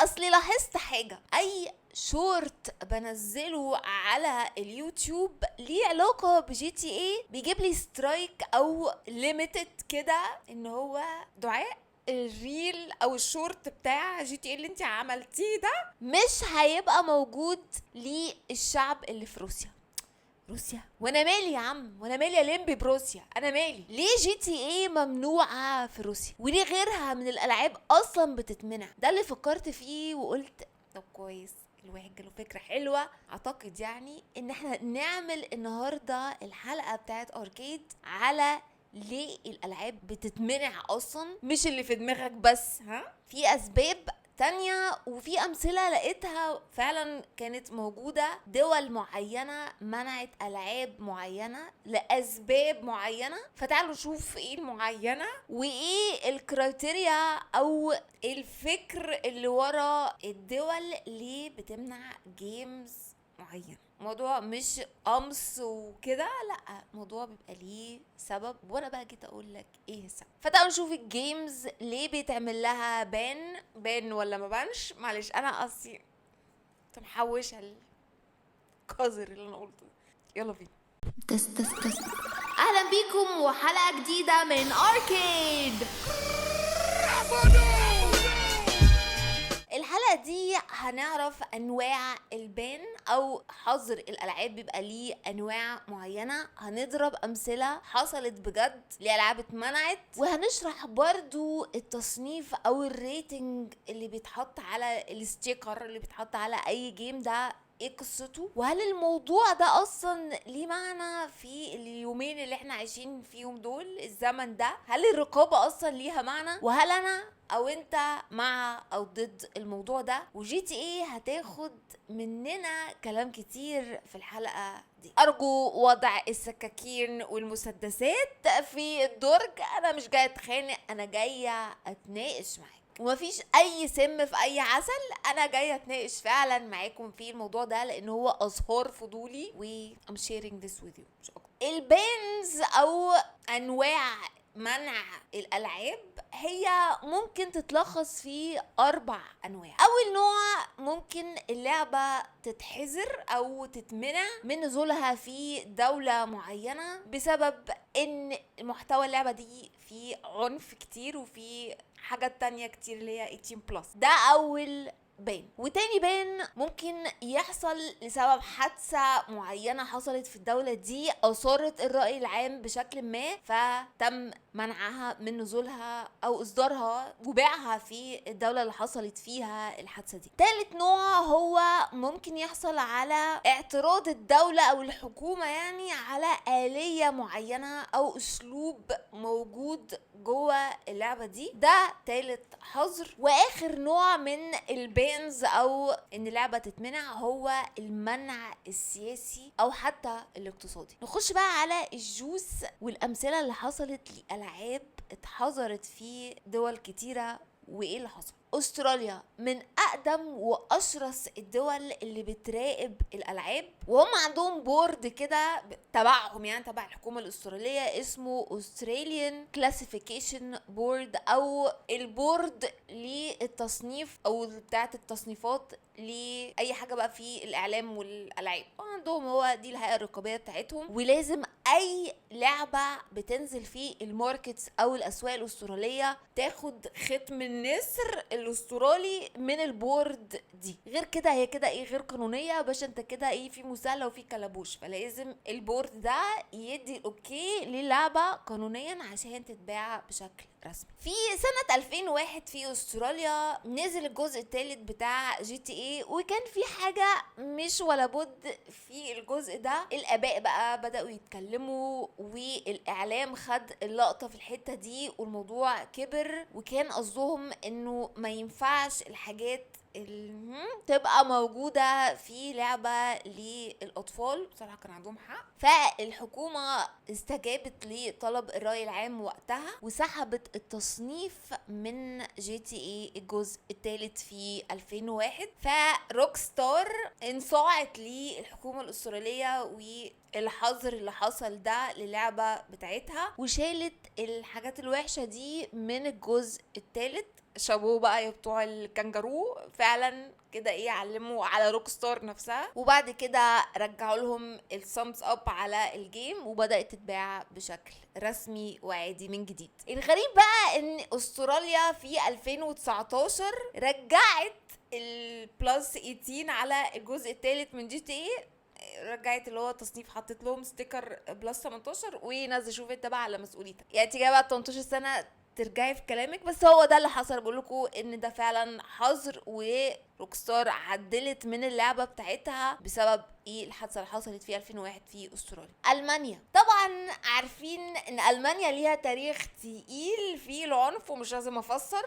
اصلي لاحظت حاجة، اي شورت بنزله على اليوتيوب ليه علاقة ب GTA بيجيب لي strike او limited كده، ان هو دعاء ال reel او الشورت بتاع GTA اللي انت عملتيه ده مش هيبقى موجود للشعب اللي في روسيا. روسيا؟ وانا مالي يا عم، وانا مالي يا لمبي بروسيا، انا مالي ليه GTA ممنوعة في روسيا وليه غيرها من الالعاب اصلا بتتمنع؟ ده اللي فكرت فيه وقلت طب كويس، الواحد جاله فكرة حلوة. اعتقد يعني ان احنا نعمل النهارده الحلقة بتاعت اركيد على ليه الالعاب بتتمنع اصلا، مش اللي في دماغك بس، ها في اسباب تانية وفي أمثلة لقيتها فعلا كانت موجودة، دول معينة منعت ألعاب معينة لأسباب معينة. فتعالوا نشوف إيه المعينة وإيه ال criteria أو الفكر اللي ورا الدول ليه بتمنع games معينة. موضوع مش قمص وكده، لا، موضوع بيبقى ليه سبب، وانا بقى جيت اقول لك ايه السبب. فتعالوا نشوف ال games ليه بيتعمل لها ban، ban ولا ما بانش. معلش انا قصدي كنت محوشه القذر اللي انا قلته. يلا بينا. test test test. اهلا بيكم وحلقه جديدة من اركيد. الحلقة دي هنعرف أنواع ال ban أو حظر الألعاب، بيبقى ليه أنواع معينة، هنضرب أمثلة حصلت بجد لألعاب اتمنعت، وهنشرح برضو التصنيف أو ال rating اللي بيتحط على ال sticker اللي بيتحط على أي game ده ايه قصته، وهل الموضوع ده اصلا ليه معنى في اليومين اللي احنا عايشين فيهم دول، الزمن ده، هل الرقابة اصلا ليها معنى، وهل انا او انت مع او ضد الموضوع ده. و GTA هتاخد مننا كلام كتير في الحلقة دي. ارجو وضع السكاكين والمسدسات في الدرج، انا مش جاية اتخانق، انا جاية اتناقش معاك، ومفيش اي سم في اي عسل، انا جاية اتناقش فعلا معاكم في الموضوع ده لان هو اظهار فضولي و I'm sharing this with you مش اكتر. ال bans او انواع منع الالعاب هي ممكن تتلخص في 4 انواع. اول نوع ممكن اللعبة تتحظر او تتمنع من نزولها في دولة معينة بسبب ان محتوى اللعبة دي فيه عنف كتير وفي حاجات تانية كتير اللي هي 18+. ده اول ban. وتاني ban ممكن يحصل لسبب حادثة معينة حصلت في الدولة دي أثارت الرأي العام بشكل ما، فتم منعها من نزولها أو إصدارها وبيعها في الدولة اللي حصلت فيها الحادثة دي. تالت نوع هو ممكن يحصل على اعتراض الدولة أو الحكومة يعني على آلية معينة أو أسلوب موجود جوه اللعبة دي، ده تالت حظر. وآخر نوع من ال bans او ان اللعبة تتمنع هو المنع السياسي او حتى الاقتصادي. نخش بقى على ال juice والامثلة اللي حصلت لالعاب اتحظرت في دول كتيرة وايه اللي حصل. استراليا من اقدم واشرس الدول اللي بتراقب الالعاب، وهم عندهم board كده تبعهم، يعني تبع الحكومة الاسترالية، اسمه Australian Classification Board او ال board للتصنيف او بتاعه التصنيفات لاي حاجة بقى في الاعلام والالعاب. عندهم هو دي الهيئة الرقابية بتاعتهم، ولازم اي لعبه بتنزل في ال markets او الاسواق الاسترالية تاخد ختم النسر الاسترالي من ال board دي، غير كده هي كده ايه غير قانونية باش انت كده ايه في مسالة وفي كلبوش، فلازم ال board ده يدي ال okay للعبة قانونيا عشان تتباع بشكل رسمي. في سنة 2001 في استراليا نزل الجزء الثالث بتاع GTA، وكان في حاجة مش ولا بد في الجزء ده، الاباء بقى بداوا يتكلموا والاعلام خد اللقطة في الحتة دي والموضوع كبر، وكان قصدهم انه ما ينفعش الحاجات تبقى موجودة في لعبة للأطفال. بصراحة كان عندهم حق، فالحكومة استجابت لطلب الرأي العام وقتها وسحبت التصنيف من GTA الجزء الثالث في 2001. ف Rockstar انصاعت للحكومة الأسترالية والحظر اللي حصل ده للعبة بتاعتها، وشالت الحاجات الوحشة دي من الجزء الثالث. شابوه بقى يا بتوع الكنجارو فعلا كده، ايه علموا على Rockstar نفسها. وبعد كده رجعوا لهم ال thumbs up على ال game وبدات تتباع بشكل رسمي وعادي من جديد. الغريب بقى ان استراليا في 2019 رجعت ال plus 18 على الجزء الثالث من GTA، رجعت اللي هو تصنيف، حطيت لهم sticker plus 18 ونزل شوف انت بقى على مسؤوليتك، يعني انت جاية بقى 18 سنة ترجعي في كلامك. بس هو ده اللي حصل، بقول لكم ان ده فعلا حظر، و Rockstar عدلت من اللعبة بتاعتها بسبب ايه الحادثة اللي حصلت في 2001 في استراليا. المانيا طبعا عارفين ان المانيا ليها تاريخ تقيل في العنف، ومش لازم افسر،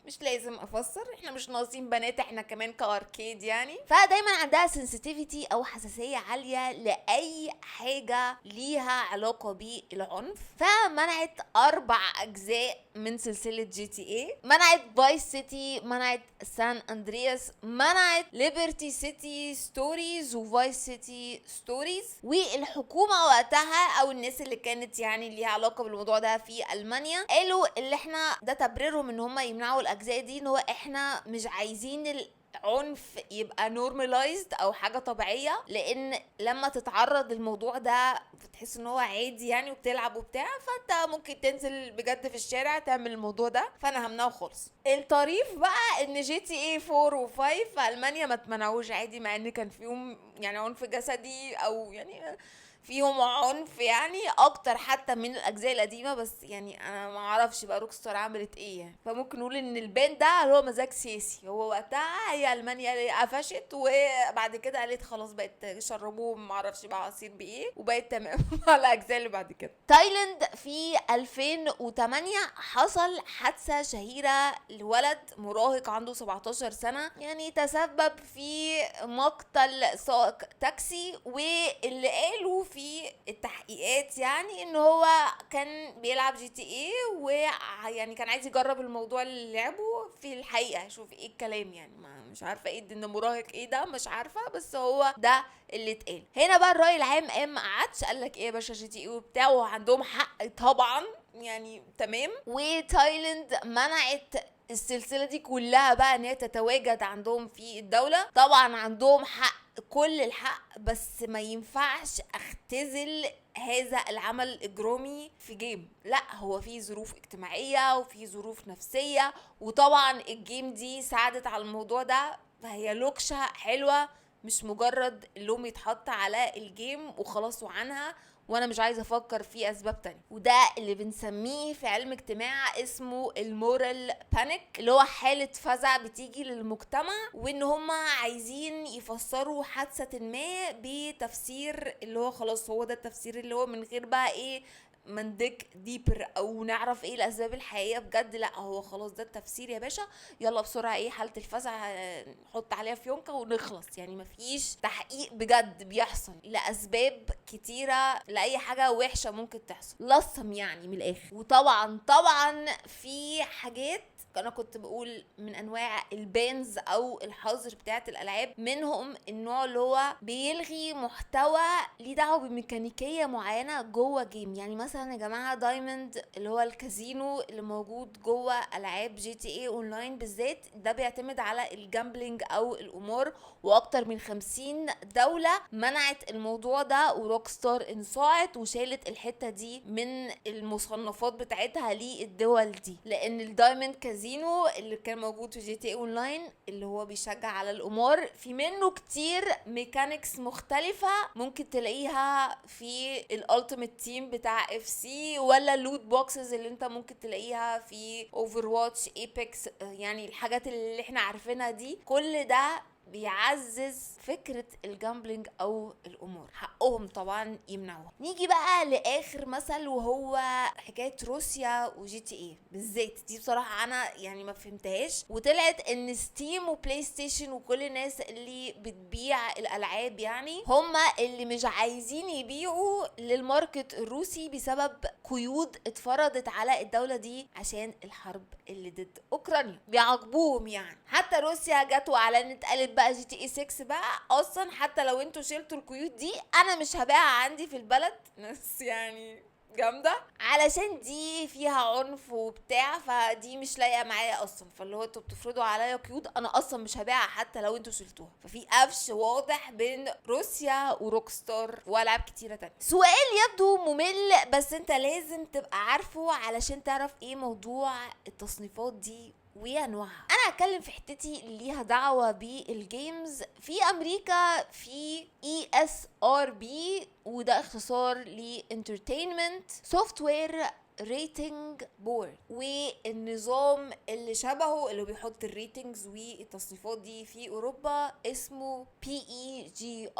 مش لازم افسر، احنا مش ناقصين بنات احنا كمان ك arcade يعني. فدايما عندها sensitivity او حساسية عالية لاي حاجة ليها علاقة بالعنف، فمنعت 4 اجزاء من سلسلة GTA، منعت Vice City، منعت San Andreas، منعت Liberty City Stories و Vice City Stories. والحكومة وقتها او الناس اللي كانت يعني ليها علاقة بالموضوع ده في المانيا قالوا اللي احنا ده تبريرهم ان هم يمنعوا الاجزاء دي، ان هو احنا مش عايزين العنف يبقى normalized او حاجة طبيعية، لان لما تتعرض للموضوع ده بتحس ان هو عادي يعني وبتلعب وبتاع، فانت ممكن تنزل بجد في الشارع تعمل الموضوع ده، فانا همنعه خالص. الطريف بقى ان GTA 4 و5 في المانيا ما اتمنعوش عادي، مع ان كان فيهم يعني عنف جسدي او يعني فيهم عنف يعني اكتر حتى من الاجزاء القديمة، بس يعني انا ما اعرفش بقى Rockstar عملت ايه يعني. فممكن نقول ان ال ban ده هو مزاج سياسي، هو وقتها هي المانيا قفشت وبعد كده قالت خلاص بقت شربوه ما اعرفش بقى عصير بايه وبقت تمام على الاجزاء اللي بعد كده. تايلاند في 2008 حصل حادثه شهيرة لولد مراهق عنده 17 سنة، يعني تسبب في مقتل سائق تاكسي، واللي قالوا في التحقيقات يعني ان هو كان بيلعب GTA ويعني كان عايز يجرب الموضوع اللي لعبه في الحقيقة، شوف ايه الكلام يعني، ما مش عارفه ايه ده، مراهق ايه ده مش عارفه، بس هو ده اللي اتقال. هنا بقى الراي العام قام ما قعدش، قال لك ايه يا باشا GTA وبتاع، وعندهم حق طبعا يعني تمام. وتايلاند منعت السلسلة دي كلها بقى ان هي تتواجد عندهم في الدولة، طبعا عندهم حق كل الحق، بس ما ينفعش اختزل هذا العمل الاجرامي في game، لا هو في ظروف اجتماعية وفي ظروف نفسية، وطبعا ال game دي ساعدت على الموضوع ده، فهي لوكشه حلوة مش مجرد اللوم يتحط على ال game وخلاص وعنها، وانا مش عايزه افكر في اسباب تانية. وده اللي بنسميه في علم اجتماع اسمه ال moral panic، اللي هو حاله فزع بتيجي للمجتمع وان هم عايزين يفسروا حادثه ما بتفسير اللي هو خلاص هو ده التفسير اللي هو من غير بقى ايه ما ن dig deeper او نعرف ايه الاسباب الحقيقية بجد، لا هو خلاص ده التفسير يا باشا، يلا بسرعة ايه حاله الفزع نحط عليها فيونكه ونخلص، يعني مفيش تحقيق بجد بيحصل لاسباب كتيرة لاي حاجة وحشة ممكن تحصل، لصم يعني من الاخر. وطبعا طبعا في حاجات انا كنت بقول من انواع ال bans او الحظر بتاعه الالعاب، منهم النوع اللي هو بيلغي محتوى ليه دعوه بميكانيكيه معينة جوه game. يعني مثلا يا جماعة diamond اللي هو الكازينو اللي موجود جوه العاب GTA Online بالذات، ده بيعتمد على ال gambling او القمار، واكتر من 50 دولة منعت الموضوع ده، و Rockstar انصاعت وشالت الحتة دي من المصنفات بتاعتها للدول دي، لان ال diamond casino اللي كان موجود في GTA Online اللي هو بيشجع على القمار في منه كتير mechanics مختلفة ممكن تلاقيها في ال Ultimate Team بتاع FC، ولا ال loot boxes اللي انت ممكن تلاقيها في Overwatch، Apex، يعني الحاجات اللي احنا عارفينها دي، كل ده بيعزز فكرة ال gambling او القمار، حقهم طبعا يمنعوها. نيجي بقى لاخر مثل وهو حكاية روسيا و GTA بالذات، دي بصراحة انا يعني ما فهمتهاش، وطلعت ان Steam و PlayStation وكل الناس اللي بتبيع الالعاب يعني هما اللي مش عايزين يبيعوا لل market الروسي بسبب قيود اتفرضت على الدولة دي عشان الحرب اللي ضد اوكرانيا، بيعاقبوهم يعني. حتى روسيا جت واعلنت قالت بقى GTA 6 بقى اصلا حتى لو انتوا شلتوا القيود دي انا مش هبيعها عندي في البلد، ناس يعني جامدة، علشان دي فيها عنف وبتاع، فدي مش لايقة معايا اصلا، فاللي هو انتوا بتفرضوا عليا قيود انا اصلا مش هبيعها حتى لو انتوا شلتوها. ففي قفش واضح بين روسيا و Rockstar والعاب كتيرة تانية. سؤال يبدو ممل بس انت لازم تبقى عارفه علشان تعرف ايه موضوع التصنيفات دي وانواعها. انا هتكلم في حتتي اللي ليها دعوه بال games. في امريكا في ESRB، وده اختصار ل Entertainment Software Rating Board، والنظام اللي شبهه اللي بيحط ال ratings والتصنيفات دي في اوروبا اسمه PEGI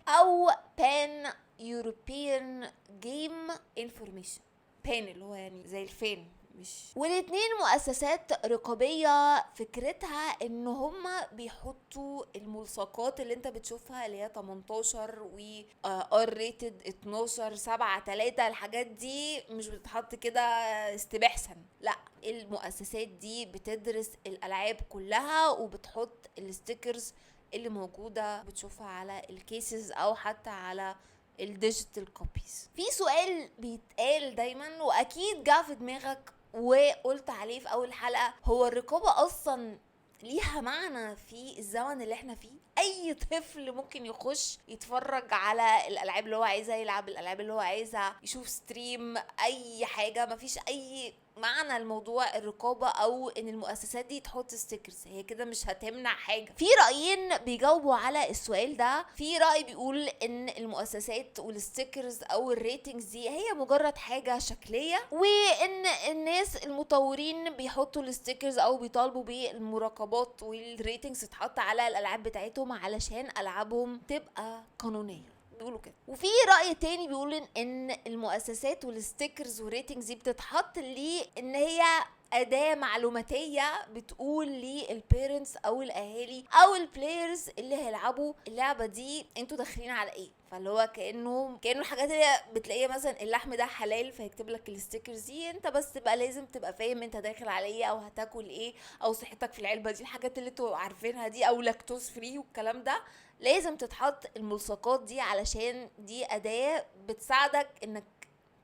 او Pan European Game Information. Pan اللي هو يعني زي ال fan مش. والاتنين مؤسسات رقابية فكرتها ان هما بيحطوا الملصقات اللي انت بتشوفها اللي هي 18 و R rated 12 7 3، الحاجات دي مش بتتحط كده استباحسا، لا المؤسسات دي بتدرس الالعاب كلها وبتحط ال stickers اللي موجودة بتشوفها على ال cases او حتى على ال digital copies. في سؤال بيتقال دايما واكيد جه في دماغك وقلت عليه في اول حلقة، هو الرقابة اصلا ليها معنى في الزمن اللي احنا فيه؟ اي طفل ممكن يخش يتفرج على الالعاب اللي هو عايزها، يلعب الالعاب اللي هو عايزها، يشوف stream، اي حاجة، مفيش اي معنى الموضوع الرقابة او ان المؤسسات دي تحط stickers، هي كده مش هتمنع حاجة. في رأيين بيجاوبوا على السؤال ده. في رأي بيقول ان المؤسسات وال stickers او ال ratings دي هي مجرد حاجة شكلية، وان الناس المطورين بيحطوا ال stickers او بيطالبوا بالمراقبات وال ratings تتحط على الالعاب بتاعتهم علشان العابهم تبقى قانونية، بيقولوا كده. وفي رأي تاني بيقول ان المؤسسات وال stickers وال ratings دي بتتحط ليه ان هي أداة معلوماتية بتقول لل parents أو الأهالي أو ال players اللي هيلعبوا اللعبة دي انتوا داخلين على ايه. فاللي هو كأنه الحاجات اللي بتلاقيها مثلا اللحم ده حلال فيكتب لك ال stickers دي، انت بس تبقى لازم تبقى فاهم انت داخل على ايه او هتاكل ايه او صحتك في العلبة دي، الحاجات اللي انتوا عارفينها دي، او lactose free والكلام ده، لازم تتحط الملصقات دي علشان دي أداة بتساعدك انك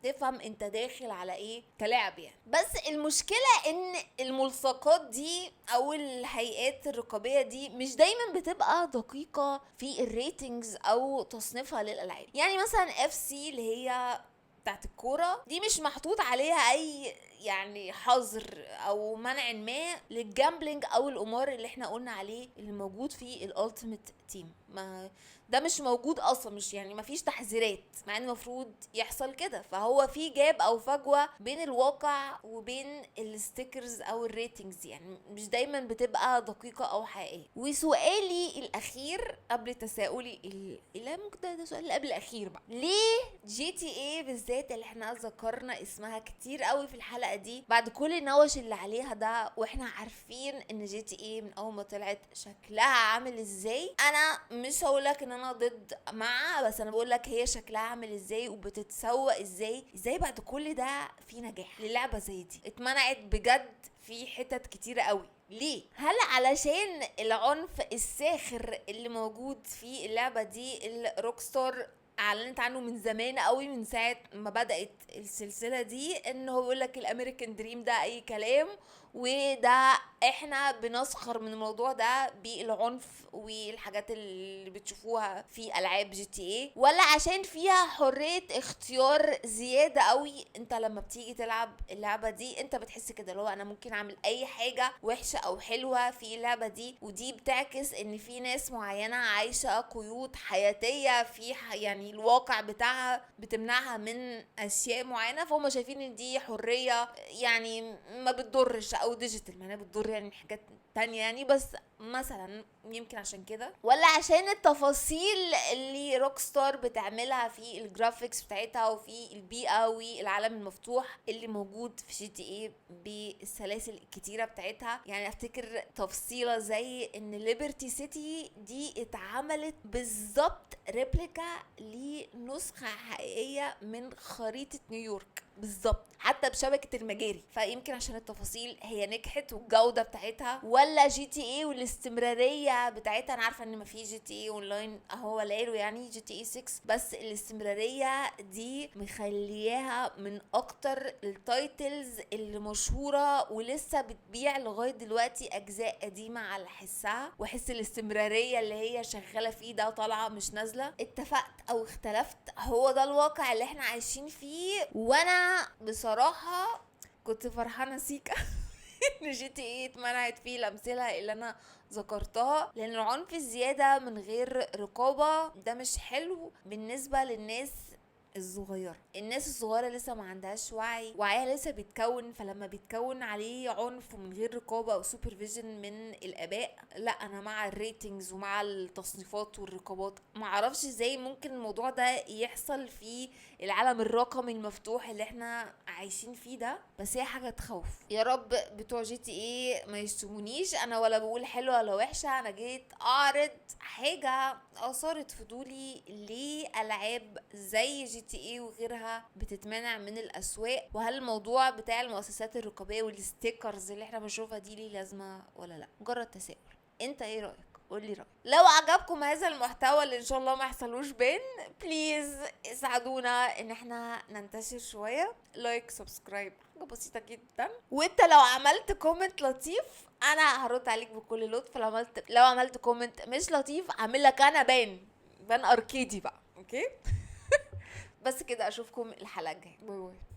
تفهم انت داخل على ايه كلاعب يعني. بس المشكلة ان الملصقات دي او الهيئات الرقابية دي مش دايما بتبقى دقيقة في ال ratings او تصنيفها للالعاب. يعني مثلا FC اللي هي بتاعت الكورة دي مش محطوط عليها اي يعني حظر او منع ما لل gambling او القمار اللي احنا قلنا عليه اللي موجود في ال Ultimate Team، ما ده مش موجود اصلا، مش يعني ما فيش تحذيرات، مع ان المفروض يحصل كده. فهو في gap او فجوة بين الواقع وبين ال stickers او ال ratings، يعني مش دايما بتبقى دقيقة او حقيقية. وسؤالي الاخير قبل تساؤلي لا ممكن ده سؤال اللي قبل الاخير بقى، ليه GTA بالذات اللي احنا ذكرنا اسمها كتير قوي في الحلقة دي بعد كل النوش اللي عليها ده، واحنا عارفين ان GTA من اول ما طلعت شكلها عامل ازاي؟ انا مش هقولك ان انا ضد مع، بس انا بقولك هي شكلها عامل ازاي وبتتسوق ازاي، ازاي بعد كل ده في نجاح للعبة زي دي اتمنعت بجد في حتت كتيرة قوي؟ ليه؟ هل علشان العنف الساخر اللي موجود في اللعبة دي اللي Rockstar اعلنت عنه من زمان قوي، من ساعة ما بدات السلسلة دي، ان هو بيقول لك ال American dream ده اي كلام، وده احنا بنسخر من الموضوع ده بالعنف والحاجات اللي بتشوفوها في العاب GTA، ولا عشان فيها حرية اختيار زيادة قوي؟ انت لما بتيجي تلعب اللعبة دي انت بتحس كده اللي هو انا ممكن اعمل اي حاجة وحشة او حلوة في اللعبة دي، ودي بتعكس ان في ناس معينة عايشه قيود حياتيه في يعني الواقع بتاعها بتمنعها من اشياء معينة، فهم شايفين ان دي حرية يعني ما بتضرش، او digital ما بتضر يعني حاجات تانية يعني، بس مثلا يمكن عشان كده، ولا عشان التفاصيل اللي Rockstar بتعملها في ال graphics بتاعتها وفي البيئة والعالم المفتوح اللي موجود في GTA بالسلاسل الكتيرة بتاعتها. يعني افتكر تفصيلة زي ان Liberty City دي اتعملت بالظبط replica لنسخة حقيقية من خريطة نيويورك بالظبط، حتى بشبكة المجاري، فيمكن عشان التفاصيل هي نجحت والجودة بتاعتها، ولا GTA وال والاستمرارية بتاعتها. انا عارفه ان ما في GTA Online اهو ولا يعني GTA 6، بس الاستمرارية دي مخلياها من اكتر ال titles اللي مشهورة ولسه بتبيع لغاية دلوقتي اجزاء قديمة على حسها، وحس الاستمرارية اللي هي شغالة فيه ده طالعه مش نازله. اتفقت او اختلفت، هو ده الواقع اللي احنا عايشين فيه. وانا بصراحة كنت فرحانة سيكا ان GTA اتمنعت فيه الامثلة اللي انا ذكرتها، لان العنف الزيادة من غير رقابه ده مش حلو بالنسبة للناس الصغيرة. الناس الصغيرة لسه ما عندهاش وعي، وعيها لسه بيتكون، فلما بيتكون عليه عنف ومن غير رقابه او supervision من الاباء، لا انا مع ال ratings ومع التصنيفات والرقابات. ما اعرفش ازاي ممكن الموضوع ده يحصل في العالم الرقمي المفتوح اللي احنا عايشين فيه ده، بس هي حاجة تخوف. يا رب بتوع GTA ما يشتمونيش، انا ولا بقول حلوة ولا وحشة، انا جيت اعرض حاجة اثارت فضولي ليه العاب زي GTA وغيرها بتتمنع من الاسواق، وهل الموضوع بتاع المؤسسات الرقابية وال stickers اللي احنا بنشوفها دي ليه لازمه ولا لا. مجرد تساؤل، انت ايه رايك؟ قولي رايك. لو عجبكم هذا المحتوى اللي ان شاء الله ما يحصلوش ban، please ساعدونا ان احنا ننتشر شوية، like subscribe، حاجة بسيطة جدا. وانت لو عملت comment لطيف انا هرد عليك بكل لطف، لو عملت comment مش لطيف اعمل لك انا ban ban اركيدي بقى. okay بس كده، اشوفكم الحلقة الجاية. bye bye.